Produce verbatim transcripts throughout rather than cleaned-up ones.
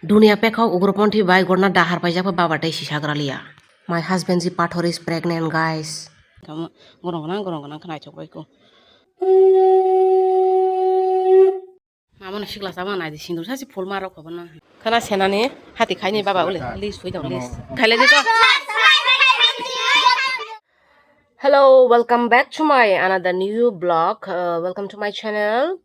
Dunia pekhok ugroponthi bai gorna dahar paijak pha baba tei sisagra liya. My husband ji pathor is pregnant, guys. Tamo gorong gnang, gorong gnang khe naithok bai kho. Mamano sikla sama nai di sindur sasi phul ma rok hobo na. Khana senani hati khaini baba ule list hui dong list. Khaile di ko. Hello, welcome back to my another new vlog. Uh, welcome to my channel.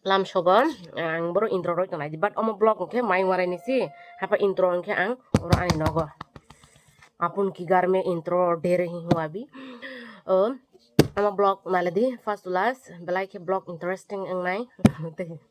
Lam sogo ang boro intro roi tongnai di, but omo vlog hwnkhe mai warai ni si, hapa intro hwnkhe ang oro ani nogo. Apun ki gar me intro de rahi hu abhi. Uh, ama vlog naledi first to last, belai khe vlog interesting wngnai. Tei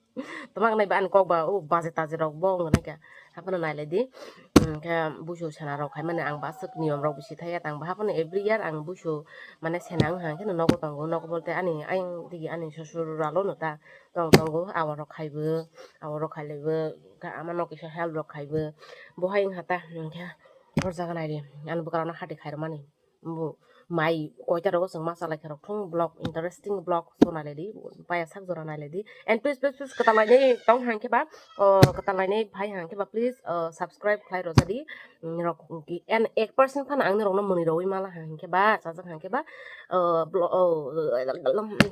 tomak nai ba ani kok ba o baje taje rok bo wngnai kha. Haphano nailedi. Hwnkhe busu sana rok hai mani ang baswk niyom rok bisi thaya tang ba haphano every year ang busu mane sena wng hang khe nogo tongo. Nogo bolte ani ayang digi ani sosur ralo no ta tong tongo. Awa rok khaibo, awa rok khailaibo, khe ama no kisa help rok khaibo. Bo hai wng ha ta hwnkhe hor jaga naidi ani bwkra no hati khairokmani. Bo mai koita rogo chwng ma chalai khe rok thung vlog, interesting vlog so nailai di, paya sak jora nailai di. And please, please, please, kwtal lainai tong hang khe ba, o, kwtal lainai phai hang khe ba, please, o, subscribe khlai rojadi. Mm, rok ki, and ek percent phano ang ni rok no mwnwi rogwi mala hang khe ba, chajak hang khe ba, o, blo-, o,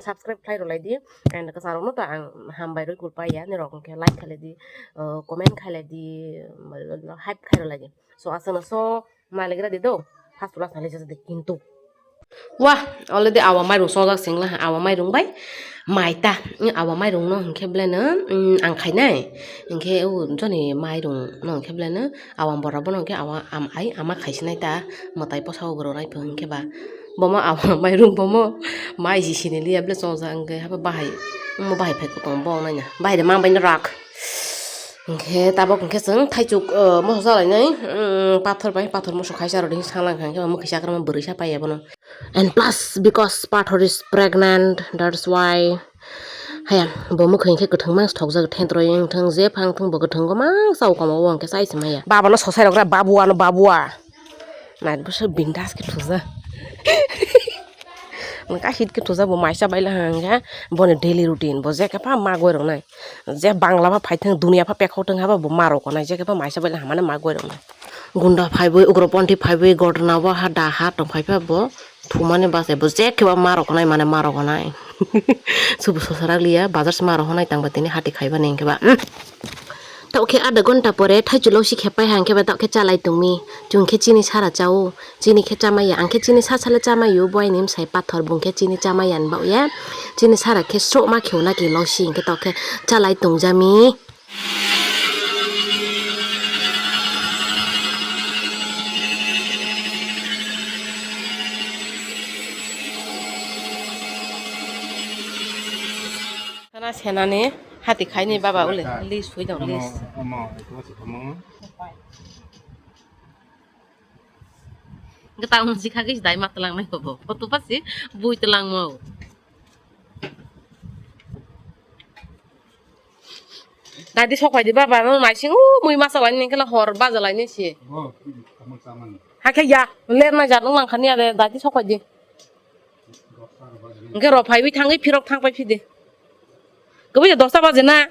subscribe khlai rwlai di. And kwchang rok no to ang hambai rwi kul paiya, ni rok hwnkhe like khlai di, o, comment khlai di, hype khlai rwlai di. So, aswkno so, Maligra di do, first class nali jasa de kintu. Wah, already awa mairung sojak singla, awa mairung bai mai ta, awa mairung no hwnkhe belai no, mm, ang khainai, hwnkhe o joni mairung no hwnkhe belai no awa bora bono hwnkhe awa am ai ama khaisinai ta, mwtai posa o bwrwi rai hwnkhe ba, bomo awa mairung bomo mai si sini liya belai chongjak hwnkhe habo bahai, omo bahai phai kwtang bo naina, bahai de mang bai no rak. Hwnkhe tabok hwnkhe chwng thaichuk, uh, moso chalainai, um, pathor bai, pathor moso khaisa rwdi hwnkhe sanglang kha hwnkhe mwkhwisa kwrwngma bwrwisa paiya bono. And plus, because pathor is pregnant, that's why. Haya, bo mwkhwi hwnkhe kwthwng mang thokjak, thentroi wngthang, je phang thung bo kwthwng go mang chao kama o hwnkhe chai se maya. Baba no sosai rok ra, babua no babua. Nai bwswk bindas khe thuja. Nang ka hit khe thuja bo maisa baila hang khe boni daily routine bo je khe pha ma goi rok nai. Je bangla pha phai thang dunia pha pekhok thang haba bo ma rok nai je khe pha maisa baila hamani ma goi rok nai. Gunda phai boi ugroponthi phai boi gotna bo ha da ha tong phai pha bo thumani bachai bo je khe ba ma rok nai mane ma rok nai. Subu sosarak liya bazar se ma rok nai tang ba tini hati khai ba ning khe ba. Hmm. Tao khe adha ghonta pore thaichu losi khe pai hang khe ba tao khe chalai tongmi. Chwng khe chini sara chao. Chini khe chamaya. Ang khe chini sa sale chamayo. Boini bwsai pathor bung khe chini chamaya ni baoh ya. Chini sara khe sroh ma kheo na ki losi hing khe tao khe chalai tongjami. Khana senani hati khaini baba ule list hui dong list. Omo, omo, omo. Gata wng si khagis dai ma tlang nai ko bo. Photo pa si bui tlang mo. Dadi sok phai di baba no naising u mui masa wani nengkela hor baja lai ni si. Bo, kamu saman. Hakhe ya, ler na jat wng lang khani ya de dadi sok phai di. Hwnkhe rw phaiwi thangwi phirok thang pai phidi. Kwbui de dosta baje na.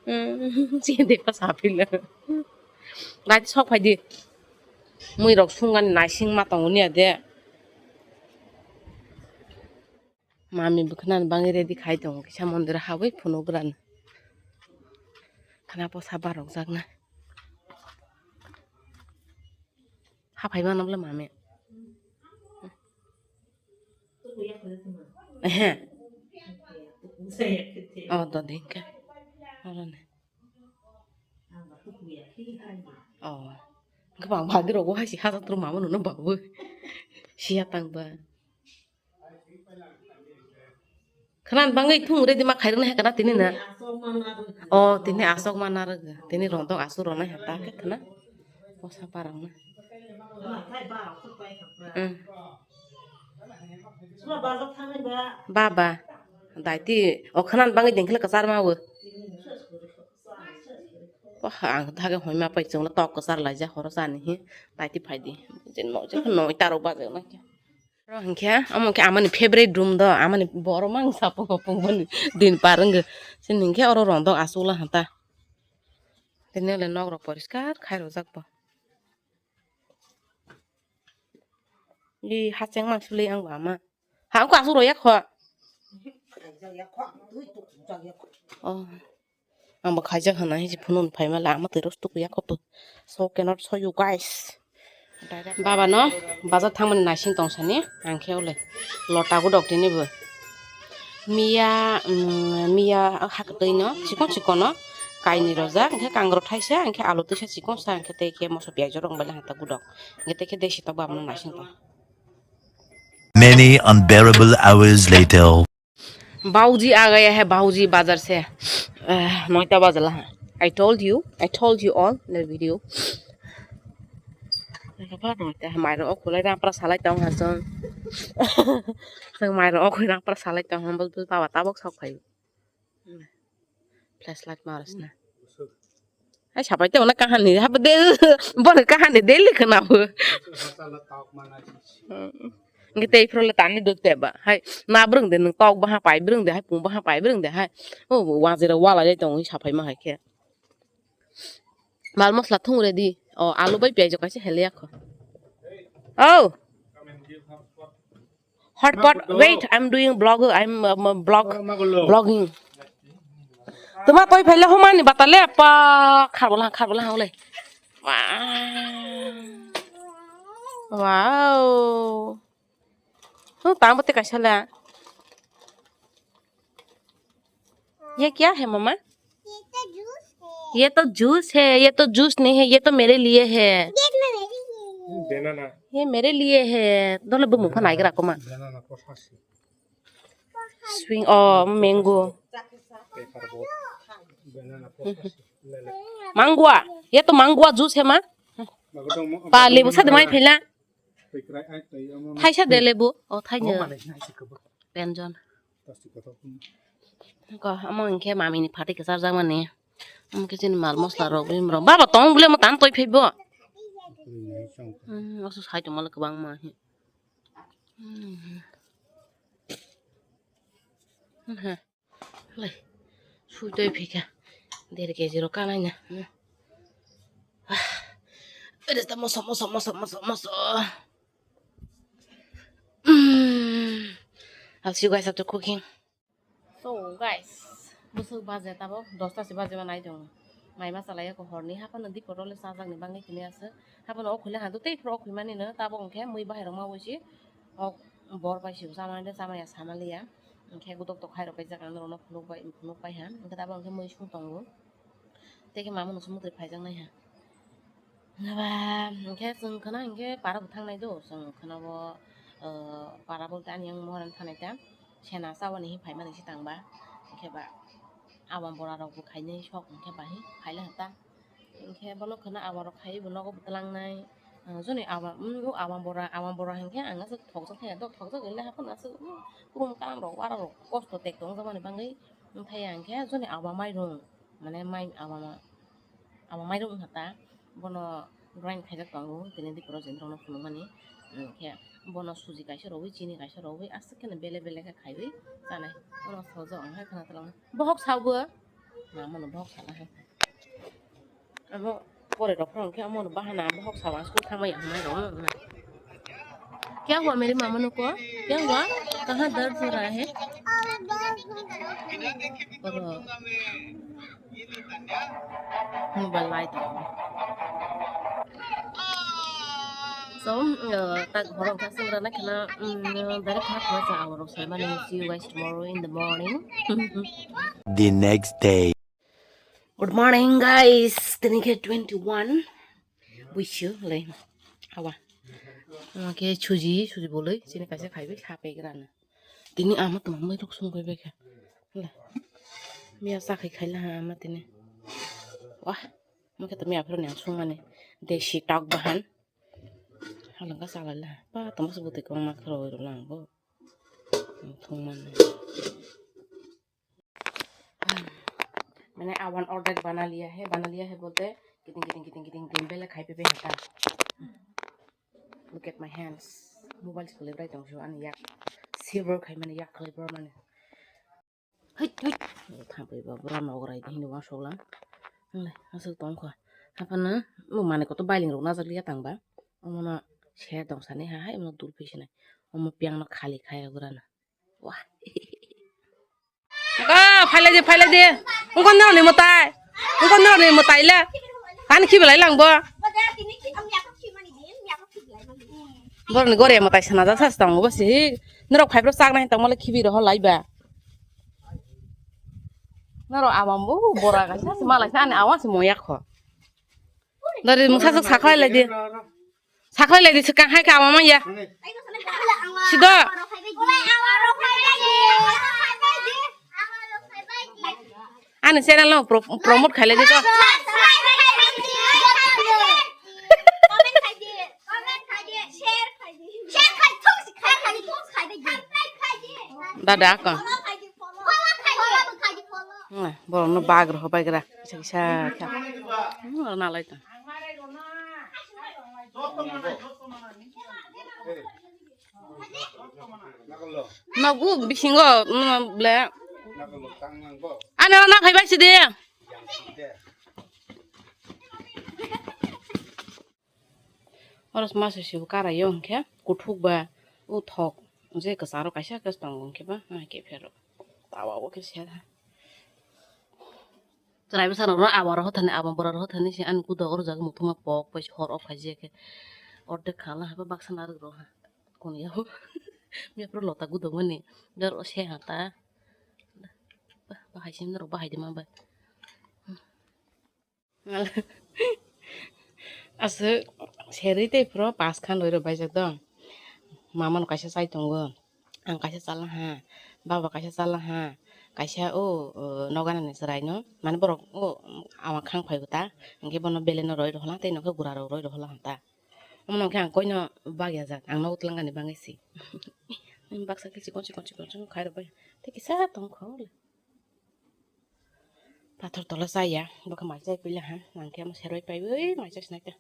Hmm, chini pa sapila. Bai sok phai di. Mui rok sungani naising ma tongo niya de. Mami bwkhwnani bagwi ready khai tongo kisa mondir habwi phunukgrani. Khwna posa barokjakna. Haphai mano bwle mami. Ehe. Oh, dodi hwnkhe. Oroni. Oh. Hwnkhe bang badi rogo hai si hajaktrok mama nono babu. Siya tang ba. Khwna bangwi thung ready ma khairoknai hai kana tini na. Oh, tini aswk ma narwk. Tini rondok aswk ronai hai ta khe khwna. Posa parang na. Hmm. Baba. Daiti o khwna bangwi dengkhle kwchar ma o. Wah, ang thage hoi ma pai chwngno tok kwchar laijak horo chani hi. Daiti phai di. Je no je noi taro bajak na khe. Hinkhe amo khe amani favorite room do, amani borok mang sapung apung mani din par wngkhe. Chini hinkhe oro rong dok aswk la hanta. Tini le nok rok poriskar khai rojak bo. Di hacheng mang suli ang ba ma. Ha ko aswk royak kho. Oh. Ang bo khaijak hwnna hinwi phunukni phaima le, ama twi rw stuk ya kho to. So cannot show you guys. Baba no bazar thangmani naising tong sani, ang khe ole lota gudok tini bo. Miya, mm, miya haktwi no chikon chikon no kainwi rojak, hwnkhe kangrok thaisa, hwnkhe alu twisa chikon sa, hwnkhe tei khe moso piyaj rok bai hata gudok, hwnkhe tei khe desi tok baba no naising tong. Many unbearable hours later. बाबूजी आ गया है, बाबूजी बाजार से। Eh, noita bajala. I told you, I told you all in the video. Noita hai mairok okhulai rang pra salai tong ha chwng. Chwng mairok okhulai rang pra salai tong ha, bul bul baba tabok sok phai. Flashlight maras na. Hai sapai te ona kahani ha de, bor kahani de likh na bo. Ngi tei phro le tani duk te ba. Hai na brung de nung tok ba ha pai brung de, hai pung ba ha pai brung de hai. O wajira wala jai tong sapai ma hai khe. Mal mosla thung ready. O alu bai piyaj kaisa hele yakho. Oh. Hotpot, wait, I'm doing blog, I'm, um, blog, vlogging. Tuma toi phaile humani batale apa kharbola kharbola hole. Wow. Wow. Hu tang bote kaisa la. ये क्या है मम्मा? ये तो जूस है। ये तो जूस है, ये तो जूस नहीं है, ये तो मेरे लिए है। ये मेरे लिए है। ये मेरे लिए है। Dole bumung phan aigra koma. Swing, oh, mango. Mangua. ये तो mangua जूस है माँ। Pa lebu sa de mai phaila. Thaisa de lebu. Oh, thaino. Penjon. Ko amo hinkhe mamini phatwi kwcharjakmani. Amo khe chini mal mosla rok bini rok. Baba tong bole mo tan toi phaibo. Hmm, oso sai tongmale kwbangma. Hmm. Hmm. Lai. Sui toi phika. Der keji rok kanai na. Hmm. Ah. Moso, moso, moso, moso, moso. Hmm. I'll see you guys after cooking. So guys, bwswk baje tabok dosta se baje ma nai tongo. Mai ma chalai ya ko horni haphano dipor role chajak ni bagwi tini aswk. Haphano o khule hadu tei phro o khwi mani no tabok hwnkhe mui bahai rok ma ui si ok bor bai si chamani de chamaya samaliya. Hwnkhe gudok tok hai rok kaijak ang norok no phunuk bai phunuk bai ha. Hwnkhe tabok hwnkhe mui sung tongo. Tei khe mama no se mukri phaijak nai ha. Hwnba hwnkhe chwng khwna hwnkhe para bo thangnai do, chwng khwna bo, o, para bolte ani yang moharan thanai ta, sena chawani hi phaimani se tangba, hwnkhe ba awang bora rok bo khainai sok hwnkhe ba hi phaila hata, hwnkhe bono khwna awang rok khai bo nogo bo twlangnai, o, joni awang, mm, o awang bora, awang bora hwnkhe ang aswk thokjak thaya do, thokjak wngya haphano aswk, mm, kwrwng kwrang rok wara rok kosto tek tongjakmani bagwi wngthaya hwnkhe joni awang mairung. Mane mai awama, awama mairung wngkha ta, bono grind khaijak tongo, tini diporo jindrokno phunukmani, hwnkhe bono suji kaisa rwui, chini kaisa rwui, aswk kheno bele bele khe khaiwi chanai. Bono sojak ang hai khwna twlangma. Bohok sao bo? Mamano bohok sana hai. Abo pore rok phano khe amo no bahana bohok sao ang school thangma ya hwnwi rw. क्या हुआ मेरी मामनों को? क्या हुआ? कहाँ दर्द हो रहा है? Mobile light. So, uh, tak horong kasing rana kena, mm, dari kena kena sa awal rok saya mana, see you guys tomorrow in the morning. The next day. Good morning, guys. Tini khe twenty one. Buisu le. Hawa. Oke, suji, suji boloi. Sini kaisa khaibai, khapai grana. Tini ama tong mai rok sung bai bai kha. Le. Miya sa khai khai la ha ama tini. Wah. Mo khe to miya phro ni ang sung mani. Desi tak bahan. Halangka sa la la. Pa tong mas buti kong ma khro ro lang bo. Thung mani. मैंने आवन ऑर्डर बना लिया है। बना लिया है बोलते कितिंग कितिंग कितिंग कितिंग दिन बेले खाई पे पे हटा। Look at my hands. Mobile se kwlwi bwrai tong so ani yak. Silver khai mani yak kwlwi bor mani. Hit, hit. Thampui ba bura nogorai de hinwi uansuklang. Hinle aswk tong kho. Haphano bo manwi kotor bailing rok najak liya tang ba. Omono ser tong sani ha hai omono dul phi sinai. Omo piang no khali khai agrana. Wah. Ga phailai de, phailai de. Ungkon norok ni mwtai. Ungkon norok ni mwtai le. Ani khibi lai lang bo. Borokni gore mwtai sana jak sas tongo bo si. Norok phai phro chak nai tongma le khibi rohor lai ba. Norok awam bo bora kaisa se malai sa ani awam se moya kho. Dari mungsa sak saklai lai di. Saklai lai di se kang hai ka awam ya. Sido. Ani channel no pro-, promote khai lai di to. Dada ko. Hmm, borok no bag rok bai gra kisa kisa khe. Hmm, na lai to. Nogo bisingo, hmm, ble. Ani oro na phai bai sidi. Oro masa sibo kara yo hwnkhe kuthuk ba o thok je kwcharo kaisa khe tongo hwnkhe ba hai khe phero tawa o khe se ha. Chwrai bwsa rok no abo rok hothani abo bora rok hothani se ani kuda o rwjak muthungma pok bai se hor off khai je khe ordek khala hai baksa narwk rok ha kon ya o mepro lota gudo mani jar o se ha ta bahai se norok bahai de ma bai. Aswk serwi tei phuru paskha nwi rw baijak do. Mama no kaisa chai tongo, ang kaisa chala ha, baba kaisa chala ha, kaisa o, o noganani chwrai no, mane borok o ama khang phai ta, hwnkhe bono belai no roi rw hwlang tei nokhe gura rok roi rw hwlang ta. Omo no hwnkhe ang koi no bak ya jak, ang nogo twlang ani bagwi se. Baksa khe chikon chikon chikon chikon khai rw bai, tei kisa tong kho. Pathor tola chaya, bokha mai chai pila ha, nangkhe amo seroi paiwi mai chai sinai ta.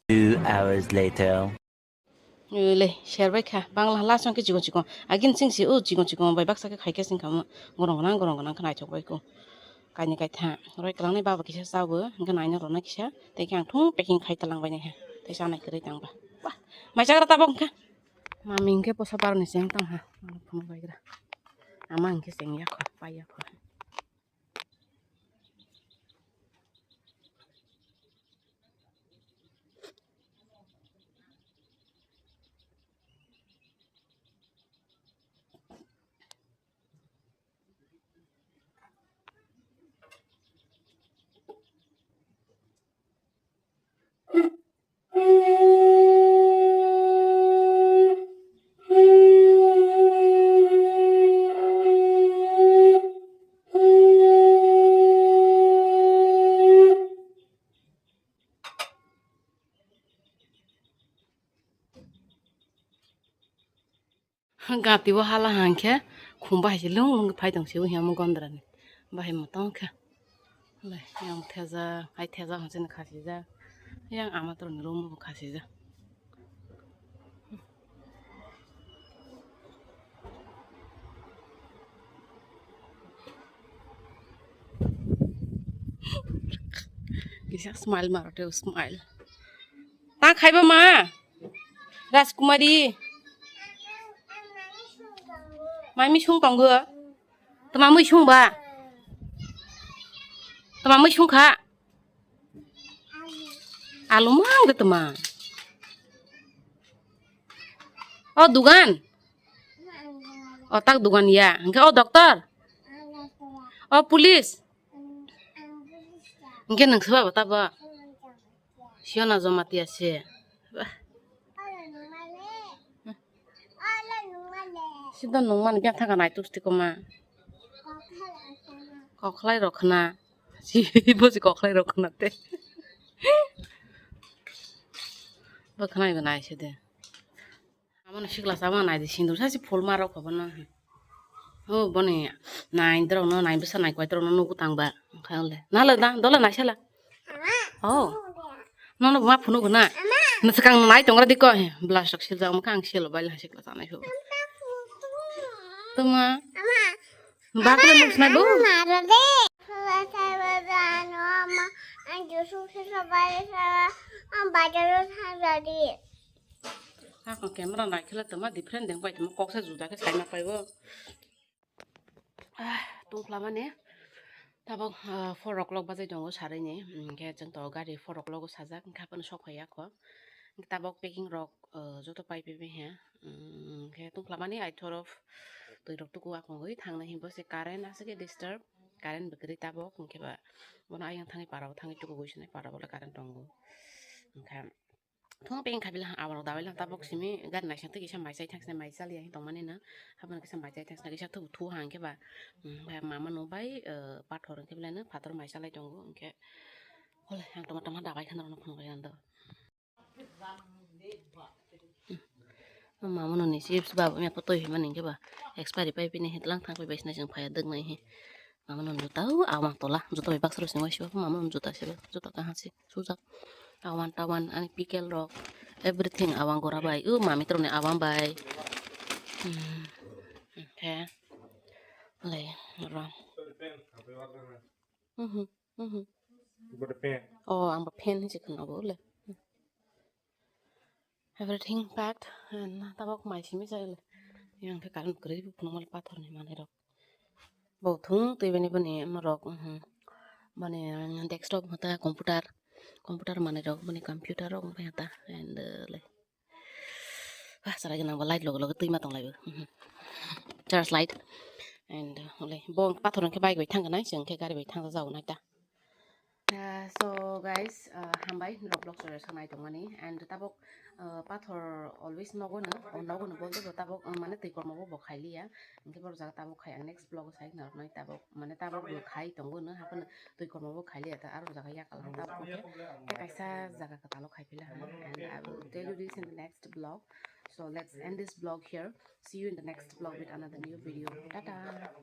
Two hours later. Le, serbai kha, bangla hala song khe chikon chikon. Agin sing si, o chikon chikon bai baksa khe khai khe sing kha mo. Gorong gonang, gorong gonang khe naithok bai ko. Kaini kaitha, roi kwlangnai baba kisa chawo, hwnkhe naina rwna kisa, tei khe ang thung packing khai talang bai nai ha. Tei chanai kwrwi tang ba. Wah, mai chagra tabok hwnkha. Mami hwnkhe posa baroni cheng tong ha, phunuk bai gra. Ama hwnkhe cheng ya kho, pai ya kho. Gati o hala hang khe khum bahai se lung lung phai tong se o hiya mo gondra ni bahai mo tong khe. Lai yang thejak, hai thejak hwn sini khasijak. Yang ama toroni room bo khasijak. Kisa smile maro teo smile. Ta khaiba ma? Rajkumari. Mai mi sung tongo. Tama mui sung ba? Tama mui sung kha? Alu mang de tama. O dugan. O tak dugan ya. Hingke o doktor. O pulis. Hingke nang seba bata ba. Siona Jamatia se. Bah. Sida nungmani biyang thangka nai tusti koma. Kokhlai rok khna. Si bosi kokhlai rok khna te. Bo khnai bo nai se de. Amo no sikla sama nai de sindur sa si phul ma rok hobo no. O boni nai dorok no nai bwsa nai kwai dorok no nugu tang ba. Khaile. Na le da dola nai sala. O. Nono ma phunu guna. Mwswkang nai tongra di koi, bwla sok siljak wngkha, ang silo baila sikla chanai phu. Tuma. Bakla nuk snai bo. Ako camera nai khela tuma different deng pai tuma kok sa juda khe saima pai bo. Ah, tungphla mani tabok, ah, four o'clock bajai tongo sarini, hwnkhe chwng to gari four o'clock o sajak, hwnkhe haphano sok phaiya kho. Tabok packing rok, ah, joto pai paibai he, hwnkhe tungphla mani I thought of twi rok tuku akongwi thangnai hinbo se current aswk khe disturb, current bo kwrwi tabok, hwnkhe ba bono ayang thangwi para o thangwi tukugwi sinai para o le current tongo, hwnkhe. Thung ping khabi lang, aborok dawai lang tabok simi gari naising twi kisa mai chai thang sinai mai chaliya tongmani no. Haphano kisa mai chai thang sinai kisa thu thu hang khe ba, mm, bai mama no bai, eh, pathor hwnkhe belai no pathor mai chalai tongo hwnkhe. Hole ang tongma tongma dawai khana rwno phunuk bai ang do. Mm. Mama no ni chips ba ya potoi himani hwnkhe ba expiry pai pini hitlang thang pai bai sinai chwng phaiya dwk nai he. Mama no juta o awang tola juta bai baksa rok sini waisa mama no juta se juta kaham se. Sujak. Awan tawan ani pikel rok. Everything awang gora bai. O mami toroni awang bai. Hmm. Oke. Le, ro. Mhm. Mhm. Oh, ang ba fan ni sikon obo le. Everything packed and tabok mai simi sai le. Yang ke karon kri phunuk mal pathor ni manai rok. Bo thung twi bini bini morok, mhm. Bini, mm, desktop hota computer, computer manwi rok bini computer rok wngkha hota and, uh, le. Wah, chwrai gwnang bo light logo logo twi ma tong lai bo, mhm. Charge light and, uh, le bo pathor hwnkhe bike bai thang nai, chwng khe gari bai thang jak nai ta. Uh, so guys, uh, hambai norok vlog chwrai sanai tongmani and tabok, uh, pathor always nogo no, o nogo no bolte bo tabok, uh, mane twi kormo bo bo khai liya. Hingke borok jaga tabok khai ang next vlog o sai narwknai tabok, mane tabok bo khai tongo no, haphano twi kormo bo khai liya ta, aro jaga yakal ang tabok hingke kaisa jaga kwtal o khai phi la ha. And I will tell you this in the next vlog. So let's end this vlog here. See you in the next vlog with another new video. Tata.